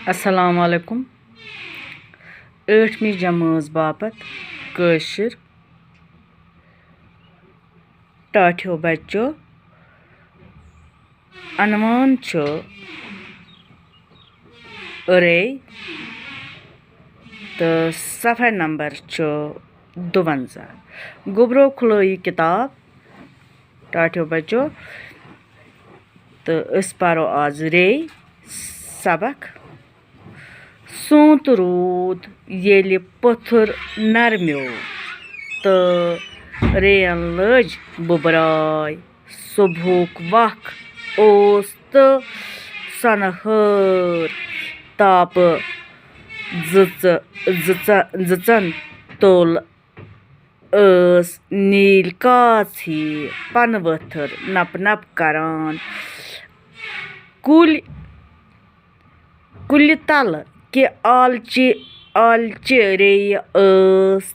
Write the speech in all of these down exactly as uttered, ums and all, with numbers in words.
السلام علیکم۔ ٲٹھمہِ جمٲژ باپتھ کٲشِر ٹاٹھیو بچو۔ عنوان چھُ رے تہٕ صفحہ نمبر چھُ دُوَنزاہ۔ گوٚبرو کھُلٲیِو کِتاب ٹاٹھیو بچو تہٕ أسۍ پرو آز رے سبق۔ سونٛتہٕ روٗد ییٚلہِ پوٚتھُر نرمیو تہٕ ریٚیَن لٔج بُبراے، صُبحُک وق اوس تہٕ سۄنہٕ ہٲر تاپہٕ زٕژٕ-، زٕژ-، زٕژَن توٚل ٲس نیٖل کاژ ہی پنہٕ ؤتھٕر نپ نپ کران۔ کُلۍ، کُلہِ تلہٕ کہِ آلچہِ، آلچہِ ریٚیہِ ٲس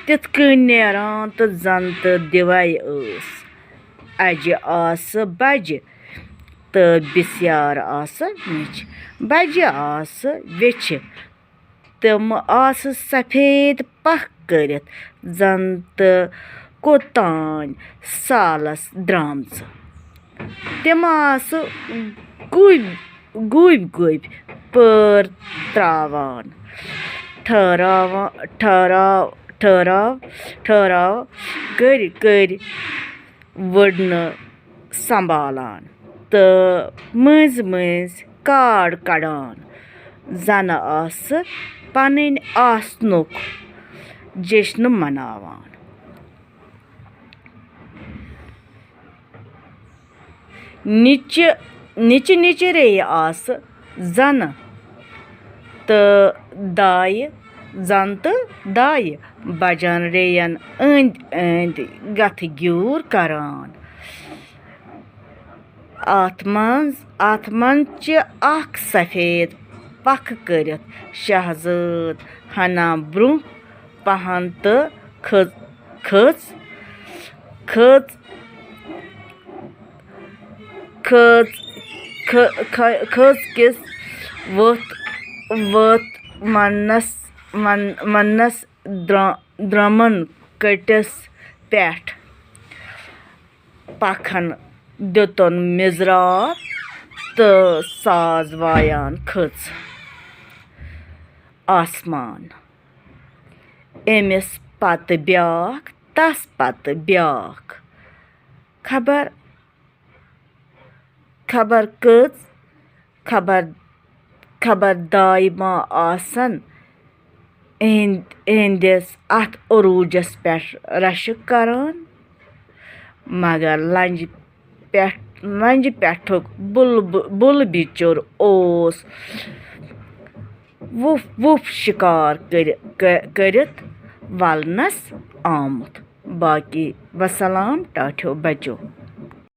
تِتھ کٔنۍ نیران تہٕ زن تہٕ دِوے ٲس۔ اجہِ آسہٕ بجہِ تہٕ بسیار آسہٕ میٚچھِ۔ بجہِ آسہٕ ویٚچھِ۔ تِم آسہٕ سفید پکھ کٔرِتھ زن تہٕ کوٚتام سالس درامژٕ۔ تِم آسہٕ گوٗبۍ، گوٗبۍ گوٗبۍ پٲر تراوان۔ ٹھہراوان، ٹھہراو، ٹھہراو، ٹھہراو کٔرۍ کٔرۍ وٕڑنہٕ سنبھالان تہٕ مٔنٛزۍ مٔنٛزۍ کاڈ کڑان۔ زنہٕ آسہٕ پنٕنۍ آسنُک جشنہٕ مناوان۔ نِچہِ، نِچہِ نِچہِ ریٚیہِ آسہٕ زنہٕ تہٕ دایہِ، زن تہٕ دایہِ بجن ریٚین أنٛدۍ أنٛدۍ گتھٕ گیوٗر کران۔ اتھ منٛز، اتھ منٛز چھِ اکھ سفید پکھٕ کٔرِتھ شہزٲد ہنا برٛونٛہہ پہن تہٕ کھٔژ، کھٔژ، کھٔژ، کھٔژ، کھٔ-، کھٔ-، کھٔژ کِس ووٚتھ، ووٚتھ منس، من-، منس درا-، درمن کٔٹِس پٮ۪ٹھ۔ پکھن دیُتن مِزرار تہٕ ساز وایان کھٔژ آسمان۔ أمِس پتہٕ بیٛاکھ، تس پتہٕ بیٛاکھ۔ خبر، خبر کٔژ، خبر، خبر داے ما آسن اِہِنٛد-، اِہِنٛدِس اَتھ عروٗجس پٮ۪ٹھ رشک کران۔ مگر لنجہِ پٮ۪ٹھ، لنجہِ پٮ۪ٹھُک بُلبُ-، بُلہٕ بِچُر اوس وُف وُف شِکار کٔرِ-، کٔ-، کٔرِتھ ولنس آمُت۔ باقی وسلام ٹاٹھیو بچو۔